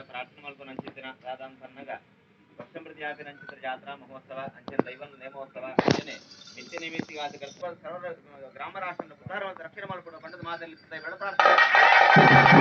ಪ್ರಾರ್ಥನೆ ಮಲ್ಪುನಂಚಿತ್ತಿನ ದಾದಾನ್ ಪನ್ನಗ ವರ್ಷಂಪ್ರತಿ ಆಪಿನಂಚಿತ್ತಿನ ಜಾತ್ರಾ ಮಹೋತ್ಸವ ಅಂಚನೆ ದೈವನ ನೇಮೋತ್ಸವ ಅಂಚನೆ ನಿತ್ಯ ನೈಮಿತ್ತಿಗಾದ ಗರ್ಭ ಸರ್ವ ಗ್ರಾಮ ರಾಷ್ಟ್ರ ಉದ್ಧಾರ ರಕ್ಷಣೆ ಮಲ್ಪುನ ಪಂಡದ ಮಾದಲ್ಲಿ ದೈವಗಳ ಪ್ರಾರ್ಥನೆ.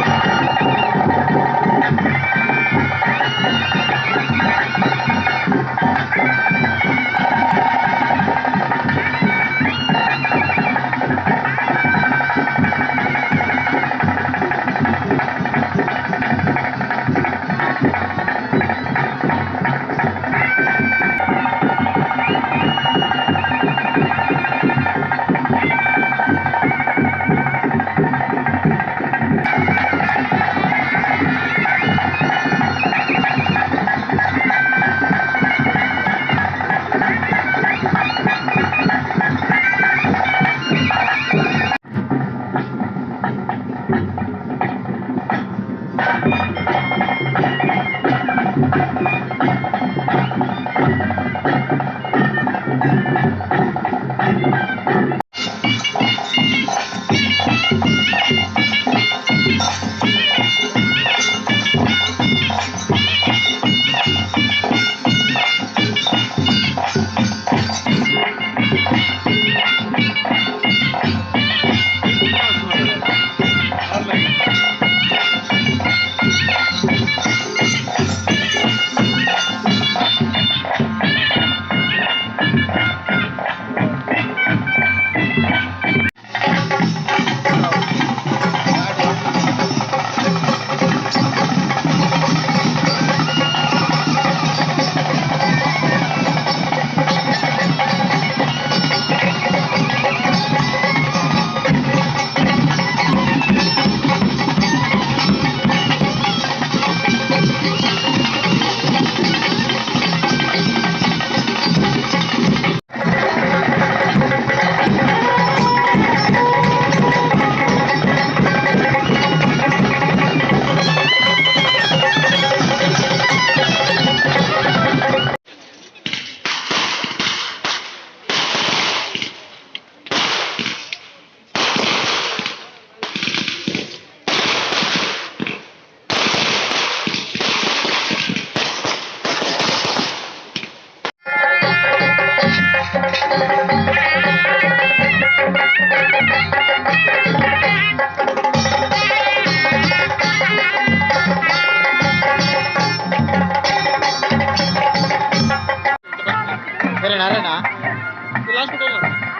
ಅರೇನಾ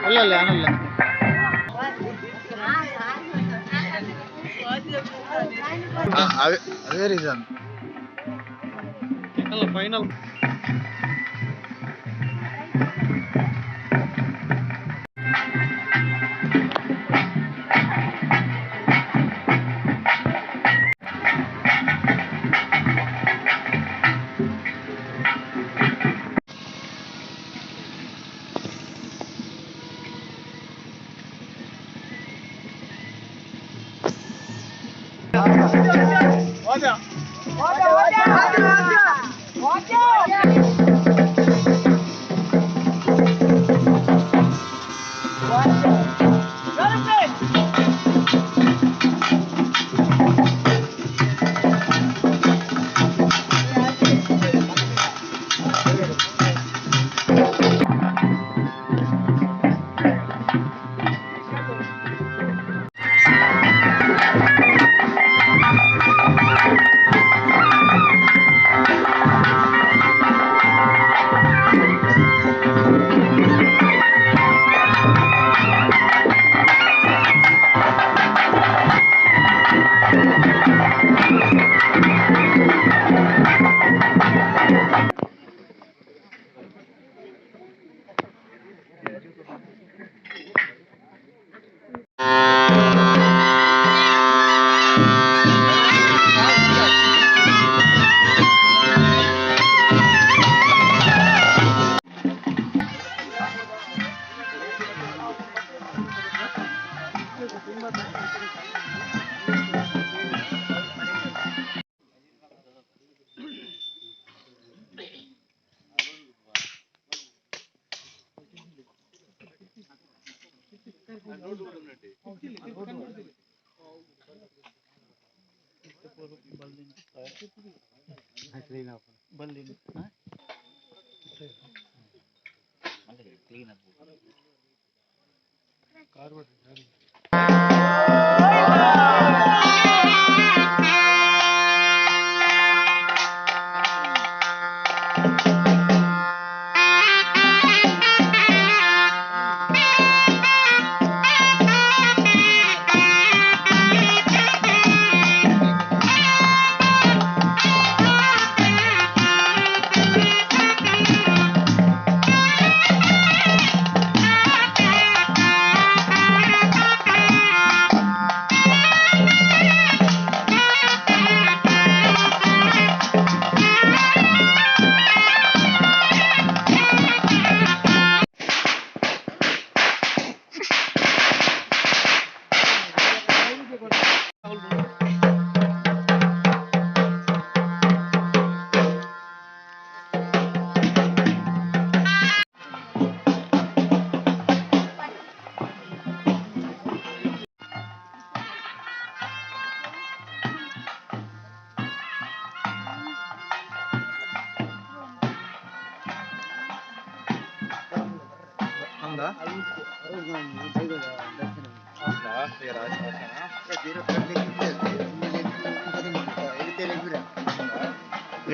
ಅಲ್ಲ ಅಲ್ಲ ಅಲ್ಲ. ಅದೇ ರೀಸನ್ ಅಲ್ಲ ಫೈನಲ್.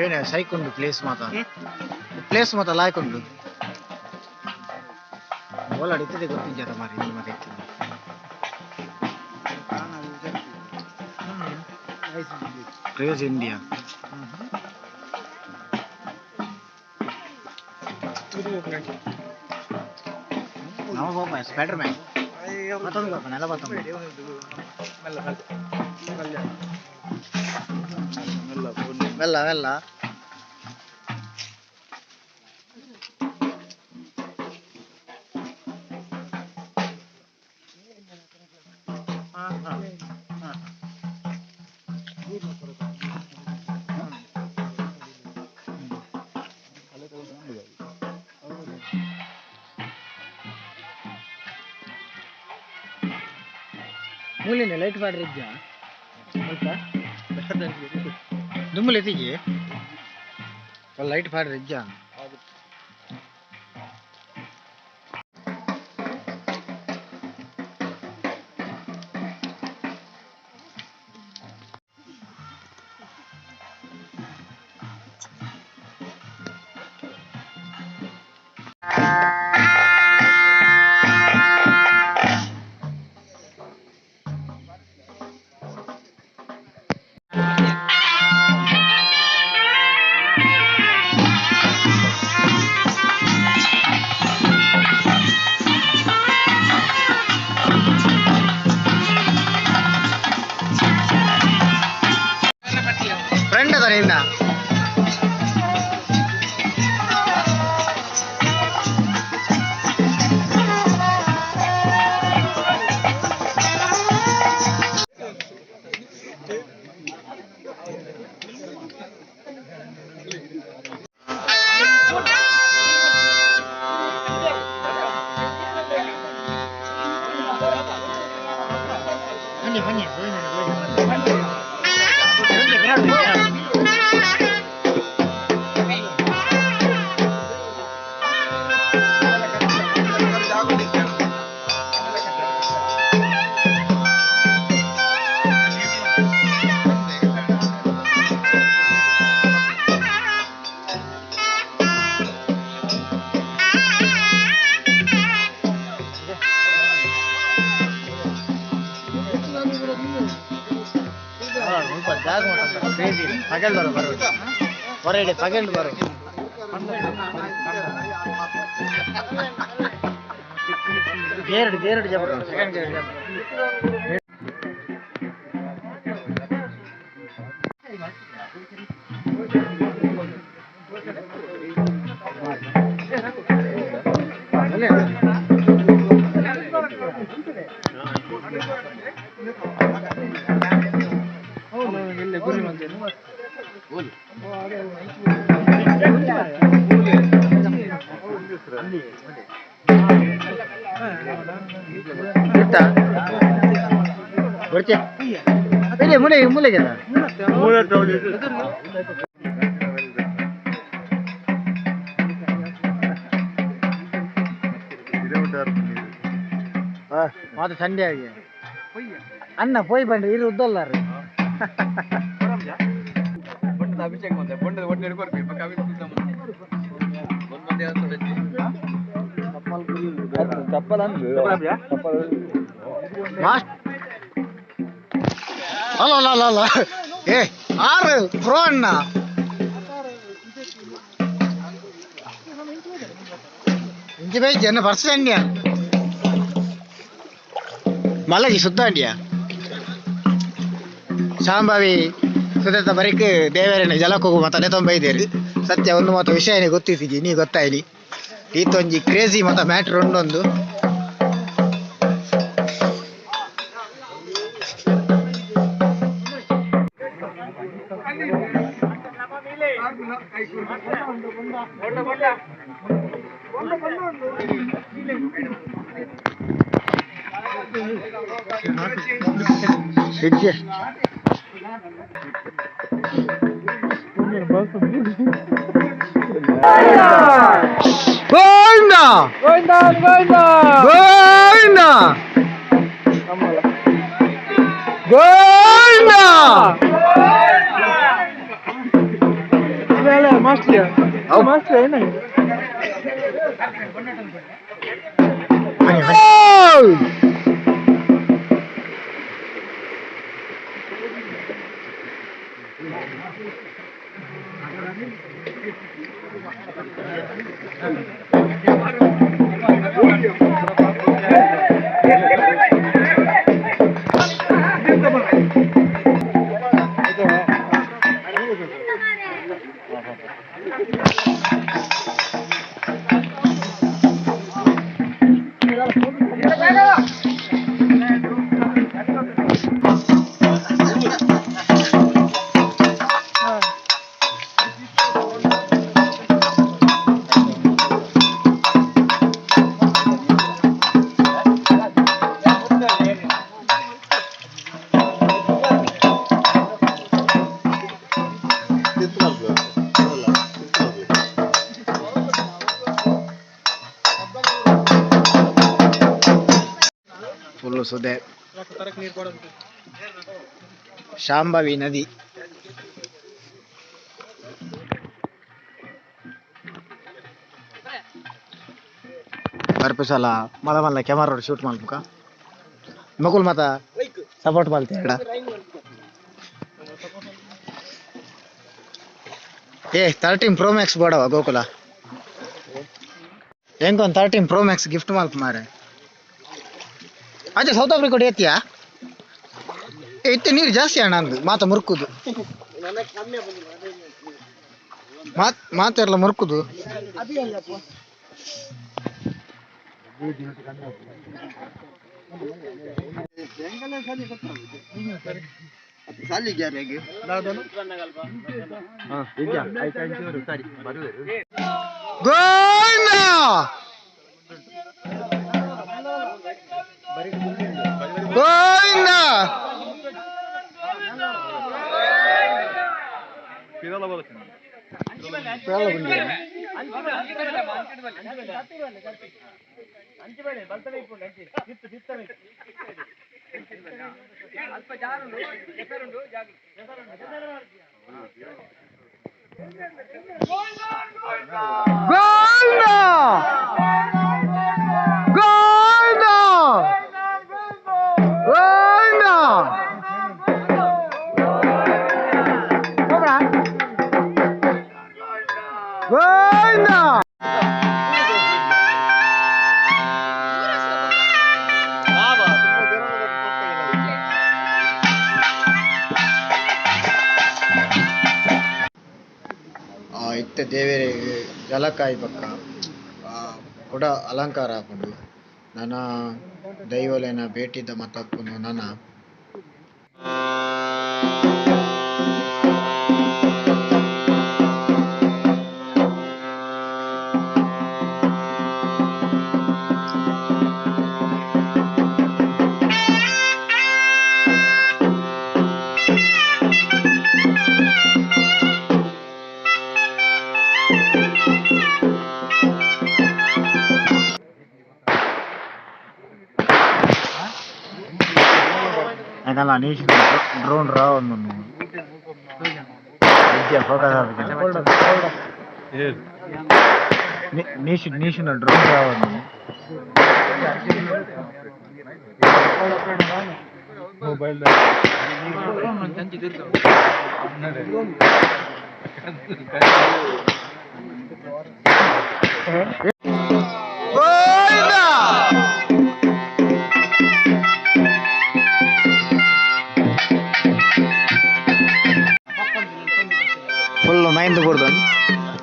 ಏನೇ ಸೈಕ್ ಉಂಡು ಪ್ಲೇಸ್ ಮಾತ ಪ್ಲೇಸ್ ಮಾತ ಲಾಯ್ಕ್ ಉಂಡು ಓಲಾಡ್ ಇತ್ತದೆ ಗೊತ್ತಿಜ್ಜದ ಮಾರಿ ಇಂದು ಮಾತ ಇತ್ತಿದೆ. ಕ್ರೇಜ್ ಇಂಡಿಯಾ ನಾವು ಹೋಗ ಸ್ಪೈಡರ್ ಮ್ಯಾನ್ ಮತ್ತೊಂದು ಹೋಗೋಣ ನೆಲ ಬತ್ತೊಂದು. ಮೆಲ್ಲ ಮೆಲ್ಲ ಮೂಲಿನ ಲೈಟ್ ಪಾಡ್ರಿ ಇಜ್ಜಾ ಸ್ವಲ್ಪ ದುಮ್ಮಲ್ ಎತ್ತಿಜಿ ಲೈಟ್ ಪಾಡ್ರಿ ಇಜ್ಜಾ. ಫ್ರೆಂಡ್ ಅದಾರ ಇನ್ನ. ಬನ್ನಿ ಬನ್ನಿ. ಕ್ರೇಜಿ ಪಗಲ್ ಬರೋ ಬರೋ ಹೊರಗಡೆ ಪಗಲ್ ಬರೋ. Geared geared Jaber second gear Jaber. ಬರ್ತೀಯ? ಇಲ್ಲಿ ಮೂಲೆ ಮೂಲೆಗೆ ಮಾತು ಸಂಡೆ ಆಗಿ ಅಣ್ಣ ಪೋಯ್ ಬಂಡ್ರಿ ಇರು ಉದ್ದಲ್ಲಾರ ಅಲ್ಲ ಅಲ್ಲ ಅಲ್ಲ ಅಲ್ಲ ಏ ಆರು ಪ್ರೋ ಅಣ್ಣ ಇಂಚಿ ಬೈಜಿ ಅನ್ನ ಫಸ್ಟ್ ಅಂಡಿಯ ಮಲಗಿ ಸುತ್ತ ಅಂಡಿಯ ಶಾಂಭವಿ ಸುದತ್ತ ಬರಿಕ್ ದೇವರನ್ನ ಜಲಕೋಗು ಮತ ನೆತೊಂಬೈದೇರಿ ಸತ್ಯ ಒಂದು ಮಾತು ವಿಷಯನೇ ಗೊತ್ತಿದ್ದೀಗಿ ನೀ ಗೊತ್ತಾಯ್ಲಿ ಈತೊಂಜಿ ಕ್ರೇಜಿ ಮತ ಮ್ಯಾಟ್ರ್ ಉಂಡೊಂದು ಹೆಜ್ಜೆ ಗೋವಿಂದ ಗೋವಿಂದ ಗೋವಿಂದ ಗೋವಿಂದ ಫುಲ್ಲು ಸುದೆ ಶಾಂಭವಿ ನದಿ. ಬರ್ಪುಸಲ ಮಲ್ಲ ಮಲ್ಲ ಕ್ಯಾಮರಾ ಶೂಟ್ ಮಲ್ಪುಕ ಮಗುಲ್ ಮಾತ ಸಪೋರ್ಟ್ ಮಲ್ತೇಡ. ಏ 13 Pro Max ಬೋಡವ Gokula ಹೆಂಗೊಂದು 13 Pro Max gift ಮಲ್ಪ ಮಾರೆ. ಅಜ್ಜ ಸೌತ್ ಆಫ್ರಿಕಾ ಏತಿಯಾ? ಇತ್ತೆ ನೀರು ಜಾಸ್ತಿ ಅಣ್ಣ ಅಂದು ಮಾತ ಮುರುಕುದು ಮಾತೆಲ್ಲ ಮುರುಕುದು. ಗೋವಿಂದ ಗೋವಿಂದ ಗೋವಿಂದ ಗೋವಿಂದ ಗೋವಿಂದ ಗೋವಿಂದ. ಇತ್ತೆ ದೇವರೆ ಜಲಕಾಯಿ ಪಕ್ಕ ಕೂಡ ಅಲಂಕಾರ ಆಪುಂಡು. ನನ ದೈವಲೆನ ಭೇಟಿದ ಮತಪ್ಪುನು ನನ ಎಂಕಲ್ಲ ನೀಶ್ ಡ್ರೋನ್ ರಾ ಒಂದು ಫೋಕಸ್ ನೀಶ್ ನೀಶಿನ ಡ್ರೋನ್ ರಾ ಒಂದು ಮೊಬೈಲ್ ಫುಲ್ ಮೈಂದ್ ಬುಡ್ದು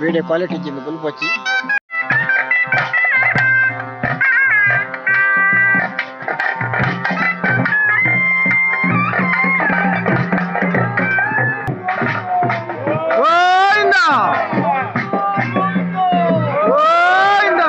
ವಿಡಿಯೋ ಕ್ವಾಲಿಟಿ ಇಜ್ಜಿಂದು ಫುಲ್ ಪೊಚ್ಚಿ. ಗೋವಿಂದ ಗೋವಿಂದ.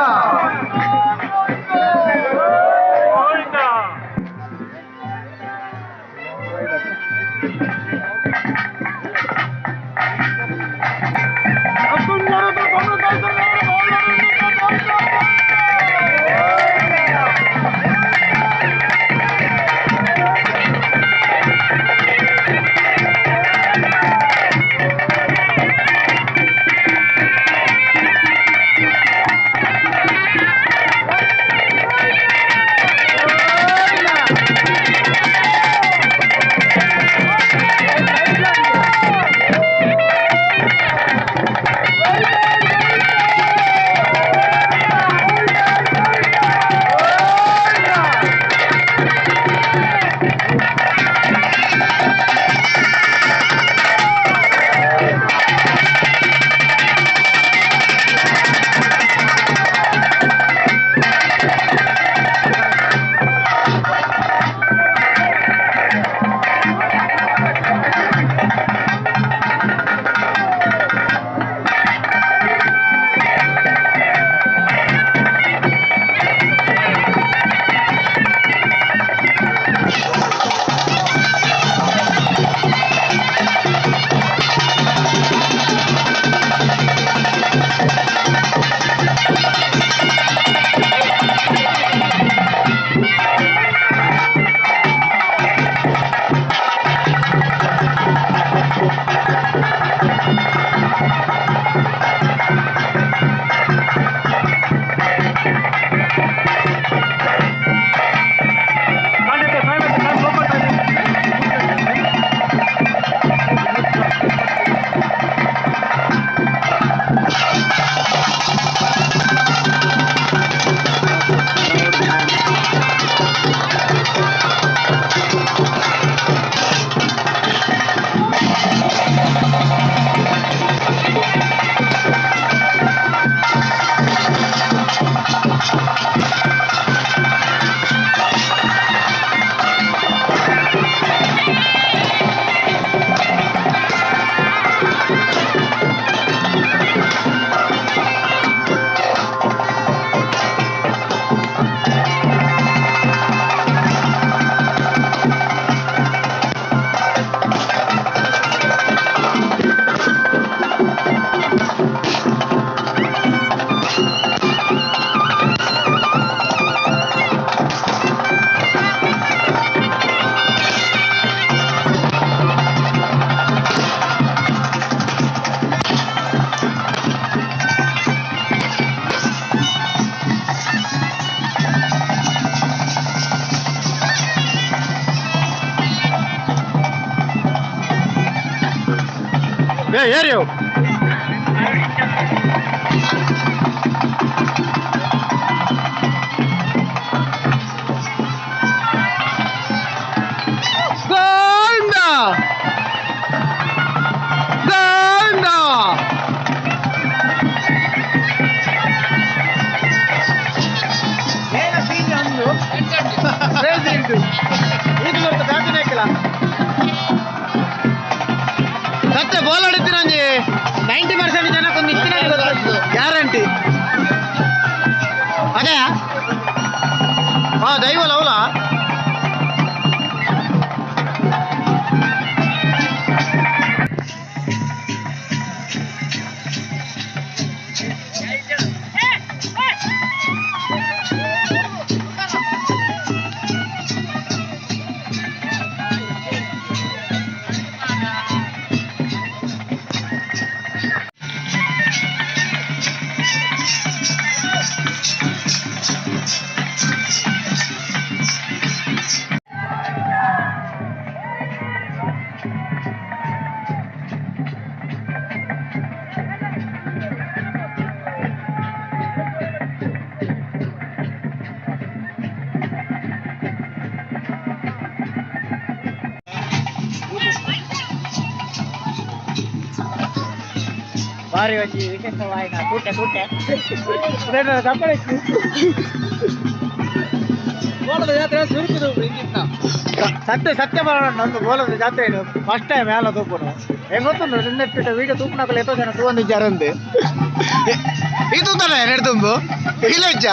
ಏರಿಯೋ ಗೋವಿಂದ ಗೋವಿಂದ. ಸತ್ಯ ಬೋಲ್ ಹೊಡಿತೀರಂಜಿ. ಭಾರಿ ಒಂಜಿ ವಿಶೇಷವಾಯಿನ ತೂಟೆ ತೂಟೆ ಸತ್ಯ ಸತ್ಯ ಬರೋಣ ನಂದು ಬೋಲದ ಜಾತ್ರೆ ಫಸ್ಟ್ ಟೈಮ್ ಎಲ್ಲ ತೂಪುನು ಹೆಂಗ್ ಗೊತ್ತುಂಡು ನಿನ್ನೆಟ್ಟಿಟ್ಟ ವೀಡಿಯೋ ತೂಪುನಕಲು ಎತ್ತೋ ಜನ ತೂವೊಂದಿಜ್ಜಾರಂದು ಈ ತೂತಾನೆ ನೆಡ್ ತುಂಬು ಇಲ್ಲ ಇಜ್ಜ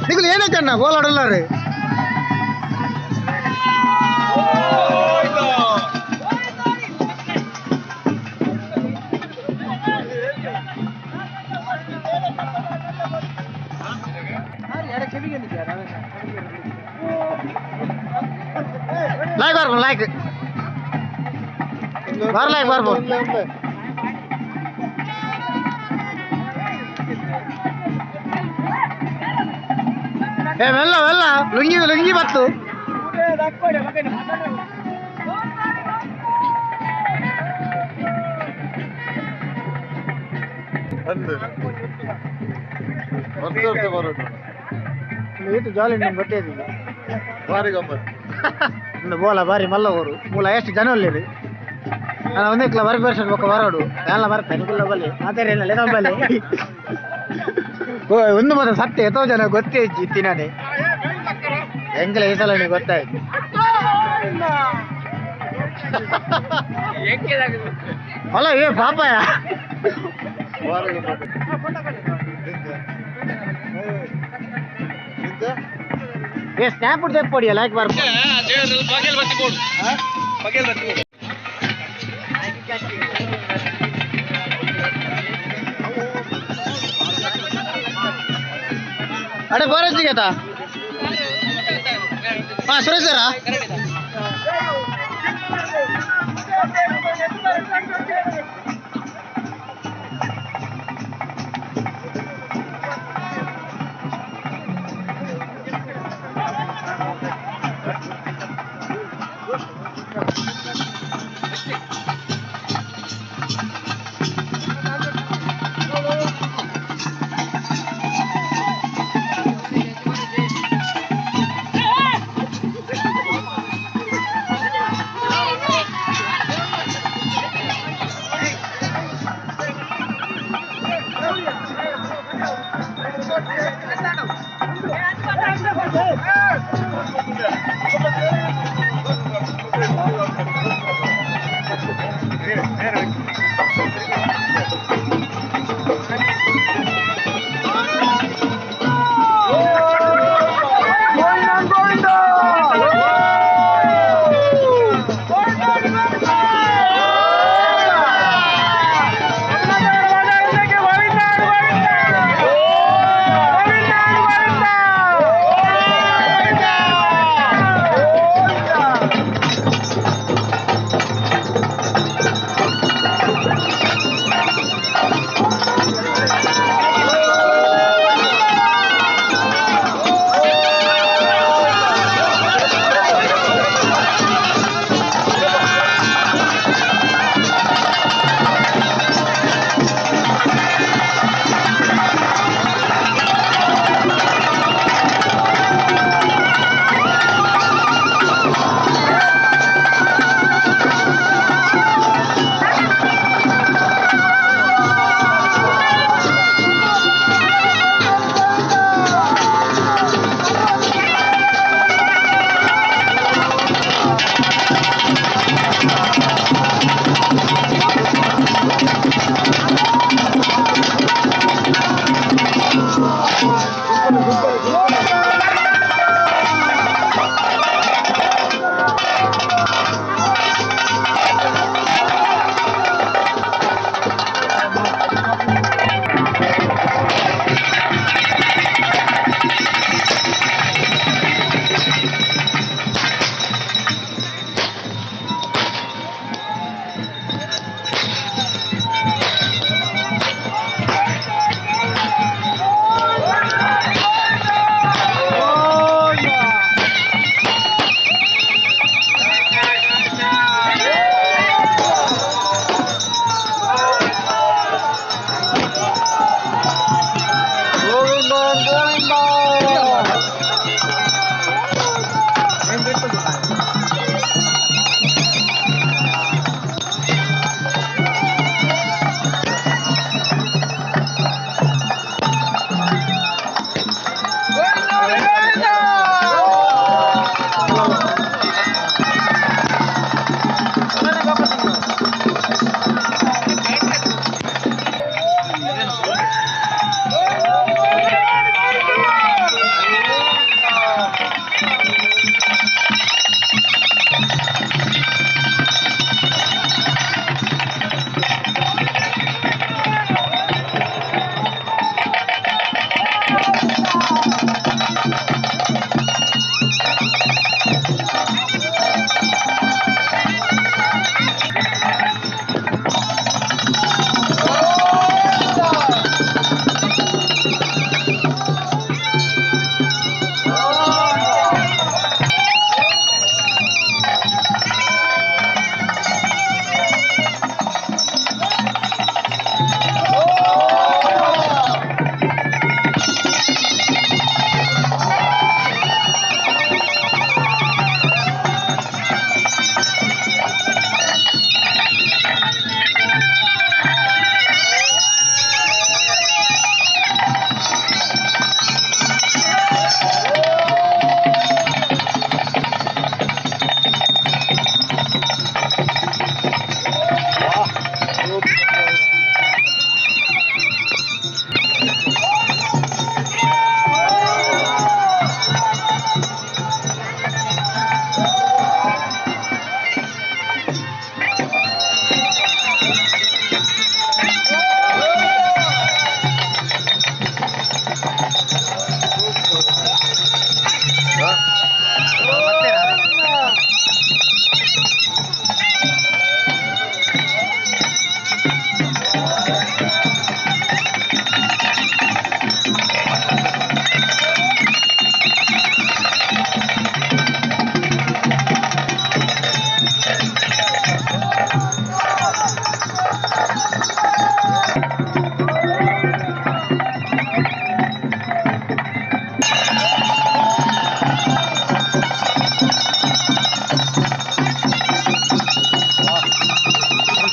ನಿಗುಲು ಏನಕ್ಕಣ್ಣ ಬೋಲಾಡಲ್ಲಾರು ಲೈಕ್ ಬರ್ಬೋದು ಲೈಕ್ ಬರ್ ಲೈಕ್ ಬರ್ಬೋದು ಏ ಮೆಲ್ಲ ಮೆಲ್ಲ ಲುಂಗಿ ಲುಂಗಿ ಬತ್ತು ಇದು ಜಾಲಿ ನಿಮ್ಗೆ ಗೊತ್ತೇ ಭಾರಿ ಗಮ್ಮತ್ ಒಂದು ಬೋಲ ಬಾರಿ ಮಲ್ಲ ಊರು ಮೂಲ ಎಷ್ಟು ಜನ ಒಳ್ಳೇದು ನಾನು ಒಂದೇ ಕಿಲೋ ಬರ ಪರ್ಸೆಂಟ್ ಬೊಕ್ಕ ಬರೋಡು ಎಲ್ಲ ಬರ್ತಾರೆ ನಿಗುಲ್ಲ ಬಲ್ಲಿ ಮಾತಾಡಿಲ್ಲ ಬಲ್ಲಿ ಒಂದು ಮಾತ್ರ ಸತ್ಯ ಎತ್ತೋ ಜನ ಗೊತ್ತೇ ಇಜ್ಜಿ ನಾನೇ ಹೆಂಗಲ ಈ ಸಲ ನೀವು ಗೊತ್ತಾಯ್ತು ಅಲ್ಲ ಏ ಪಾಪಯ ಭಾರಿ ಗಮ್ಮತ್ ಏ ಸ್ನ್ಯಾಪ್ ತೆಪ್ಪೊಡಿಯ ಲೈಕ್ ಬರ್ಬೋದು. ಅಡೆ ಬೋರಜ್ಜಿಗೆ ತಾ ಹಾ ಸುರೇಶ್ ಸರ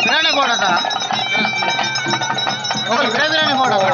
ಬಿರಿಯಾನಿ ಕೊಡೋದ ಬಿರಿಯಾನಿ ಕೊಡೋದ.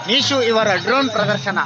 ನೀಶು ಇವರ ಡ್ರೋನ್ ಪ್ರದರ್ಶನ.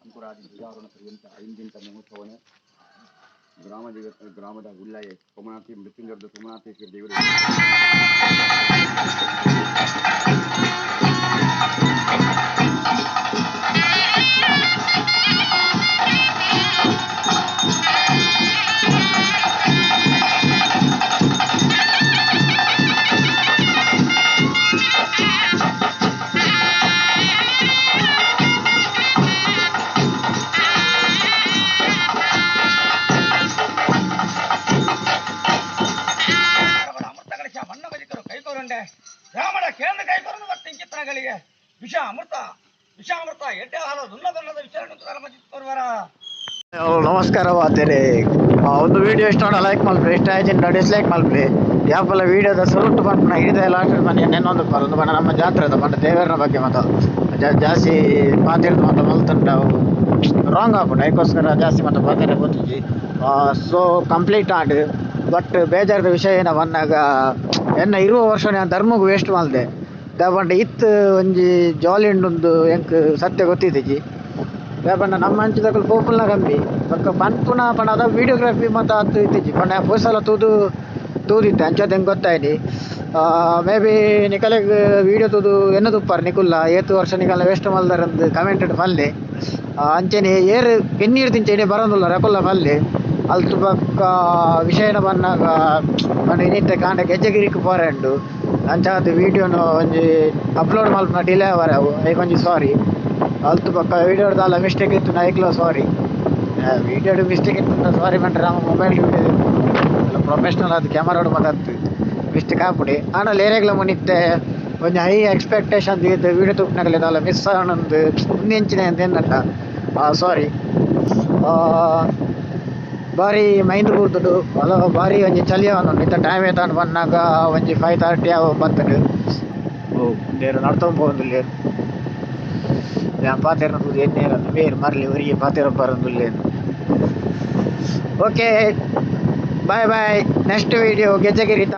ಅಂಕುರಾದಿ ಧ್ವಜಾರೋಹಣ ಪರ್ಯಂತ ಐದು ಮಹೋತ್ಸವನ ಗ್ರಾಮ ಗ್ರಾಮದ ಉಳ್ಳಾಯ ಸೋಮನಾಥಿ ಮೃತ್ಯುಂಜರದ ಸೋಮನಾಥೇಶ್ವರ ದೇವರು ನಮಸ್ಕಾರ ವಾತೇರೆ. ಒಂದು ವಿಡಿಯೋ ಇಷ್ಟ ಲೈಕ್ ಮಲ್ಪ್ರಿ, ಇಷ್ಟ ಆಯ್ತು ಡಿಸ್ಲೈಕ್ ಮಲ್ಪ್ರಿ. ಯಾಪಲ್ಲ ವಿಡಿಯೋದ ಸುರುಟು ಪನ್ಪುನ ಹಿಡಿದ ಲಾಸ್ಟ್ ಮನೆ ನೆನ್ನೊಂದು ಒಂದು ಬಣ್ಣ ನಮ್ಮ ಜಾತ್ರೆದ ಬಣ್ಣ ದೇವರನ ಬಗ್ಗೆ ಮತ್ತು ಜಾಸ್ತಿ ಮಾತಾಡಿದ ಮತ್ತು ಮಲ್ತುಂಡ ರಾಂಗ್ ಆಪುಂಡು, ಅದಕ್ಕೋಸ್ಕರ ಜಾಸ್ತಿ ಮತ್ತು ಮಾತಾಡ ಗೊತ್ತಿಜ್ಜಿ. ಸೊ ಕಂಪ್ಲೀಟ್ ಆಂಡ್ ಬಟ್ ಬೇಜಾರದ ವಿಷಯ ಏನ ಬಂದಾಗ ಎನ್ನ ಇರುವ ವರ್ಷ ನಾನು ಧರ್ಮಗ್ ವೇಸ್ಟ್ ಮಾಡಿದೆ ದಾಪಂಡ ಇತ್ತು ಒಂಜಿ ಜಾಲಿ ಉಂಡು ಎಂಕ್ ಸತ್ಯ ಗೊತ್ತಿದ್ದೀಜಿ. ದಾಪಂಡ ನಮ್ಮ ಅಂಚಿದಕುಲು ಪೋಪುಲ್ನ ಕಮ್ಮಿ ಬೊಕ್ಕ ಪನ್ಪುನ ಪಂಡ ಅದ ವೀಡಿಯೋಗ್ರಫಿ ಮತ್ತು ಅದು ಇತ್ತಿಜಿ ಪಂಡ ಪೋಸಲ ತೂದು ತೂದಿತ್ತೆ ಅಂಚದ ಹೆಂಗೆ ಗೊತ್ತಾಯ್ನಿ. ಮೇ ಬಿ ನಿಕಲೆಗ್ ವೀಡಿಯೋ ತೂದು ಎನ್ನ ತುಪ್ಪಾರ ನಿಕುಲ್ಲ ಏತು ವರ್ಷ ನಿಕಲ್ನ ವೇಸ್ಟ್ ಮಲ್ದಾರಂದು ಕಮೆಂಟೆಡ್ ಪಲ್ಲೆ. ಅಂಚೆನೆ ಏರು ಎನ್ನೀರು ತಿಂಚೆ ಇಡೀ ಬರೋದಿಲ್ಲ ರಕುಲ್ಲ ಪಲ್ಲೆ. ಅಲ್ತು ಬೊಕ್ಕ ವಿಷಯನ ಬನ್ನಾಗ ಪಂಡ ಇನ್ನಿತ್ತೆ ಕಾಂಡ ಗೆಜ್ಜೆಗಿರಿಕ್ ಪೋರೆ ಉಂಡು ಅಂಚಾದ್ ವೀಡಿಯೋನು ಒಂಜಿ ಅಪ್ಲೋಡ್ ಮಲ್ಪುನ ಡಿಲೇ ಅವರೆ ಅವು ಐಕ್ ಒಂಜಿ ಸಾರಿ. ಅಲ್ತು ಬೊಕ್ಕ ವೀಡಿಯೋ ದಾಲ ಮಿಸ್ಟೇಕ್ ಇತ್ತು ಐಕ್ಲ ಸಾರಿ. ವೀಡಿಯೋಡು ಮಿಸ್ಟೇಕ್ ಇತ್ತು ಸಾರಿ ಪಂಡ್ರೆ ನಮ್ಮ ಮೊಬೈಲ್ ವೀಡಿಯೋ ಪ್ರೊಫೆಷ್ನಲ್ ಅದು ಕ್ಯಾಮರಾಡು ಮಾತಾಡ್ತು ಮಿಸ್ಟೇಕ್ ಆಪುಡಿ. ಆಂಡ ಲೇರೆಗ್ಲ ಮುನಿತ್ತೆ ಒಂಜಿ ಹೈ ಎಕ್ಸ್ಪೆಕ್ಟೇಷನ್ ದೀದ್ ವೀಡಿಯೋ ತೂಪುನಗಲೆ ದಾಲ ಮಿಸ್ ಆವೊಂದು ಉಂದೆಂಚಿನ ಅಂತ ಎನ್ನಂಡ ಸಾರಿ. ಬಾರಿ ಮೈಂದ್ ಬೂರ್ದುಂಡು ಅಲ ಬಾರಿ ಒಂಜಿ ಚಳಿ ಆವೊಂದುಂಡು ಇತ್ತೆ ಟೈಮ್ ಏತಾಂಡ್ ಬನ್ನಾಗ ಒಂಜಿ 5:30 ಆವು ಬತ್ತುಂಡು. ಓ ಉಂದೇರು ನಡ್ತೊಂದು ಪೋವೊಂದುಲ್ಲೆರ್ ಯಾನ್ ಪಾತೆರ್ನ ತೂದು ಎನ್ನೇರಂದು ಬೇರ್ ಮರ್ಲಿ ಒರಿಯೆ ಪಾತೆರ ಬರೊಂದುಲ್ಲೆರ್. Okay, bye bye. Next video Gejjegiri.